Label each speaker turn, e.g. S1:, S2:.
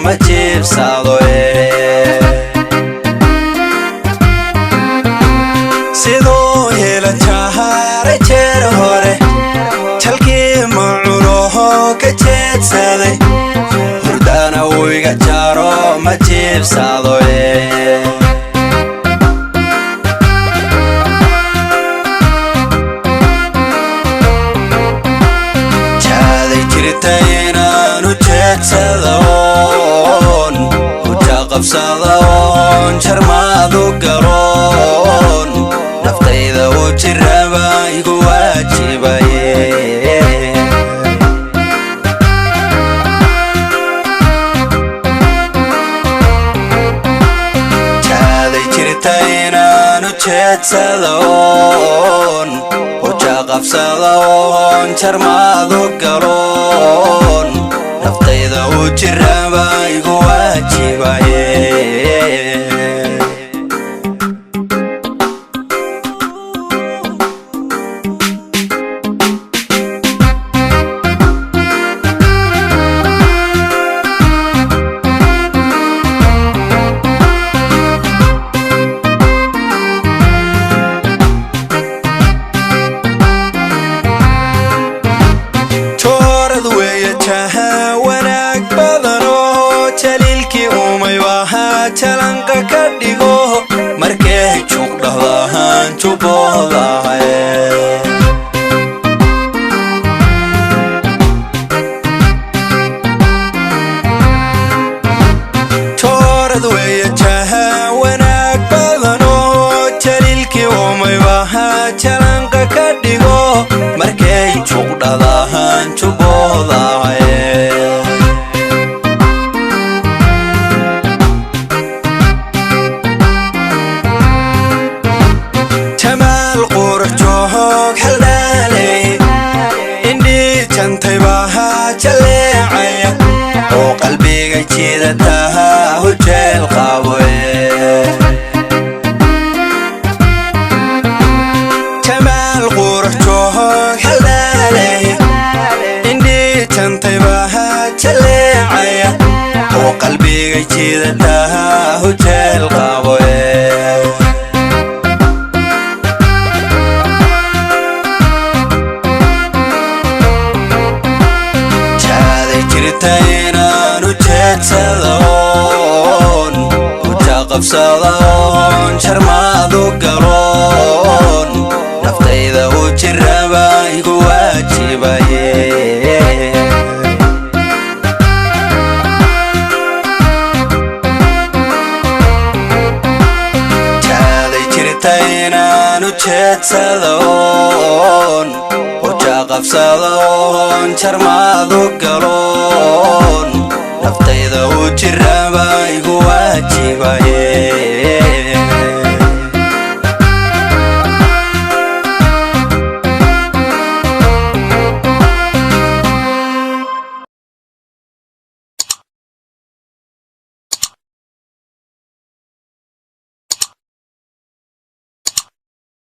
S1: Ma jiibsado. Siduu hela jahaaray jeer hore, jalkii ma cunoho ka jeedsaday, hurdana wiga jaro, ma jiibsado. Jaaday jirta inaanu jeedsadoon, huja qabsadaoon, jarmaadu galoon, naftayda u jiraba igu waajibaye. Jaaday jirta inaanu jeedsadoon, huja qabsadaoon, jarmaadu galoon, naftayda u jiraba igu waajibaye. Joorad weeye jaha wanaag badanoo, jaliilkii umay bahaa jalanqa ka dhigo, markay juuq dhahdahaan jubboodahay. Joorad weeye jaha wanaag badanoo, jaliilkii umay bahaa jalanqa ka dhigo, markay juuq dhahdahaan jubboodahay. Jamaal qurux joog haldhaaley, indhii jantay bahaa jaleecaya, oo qalbiga jiidataha hujeel qaboye. Jamaal qurux joog haldhaaley, indhii jantay bahaa jaleecaya, oo qalbiga jiidataha hujeel qaboye. Jaaday jirta inaanu jeedsadoon, huja qabsadaoon, jarmaadu galoon, naftayda u jiraba igu waajibaye. Jaaday jirta inaanu jeedsadoon, huja qabsadaoon, jarmaadu galoon, naftayda u jiraba igu waajibaye.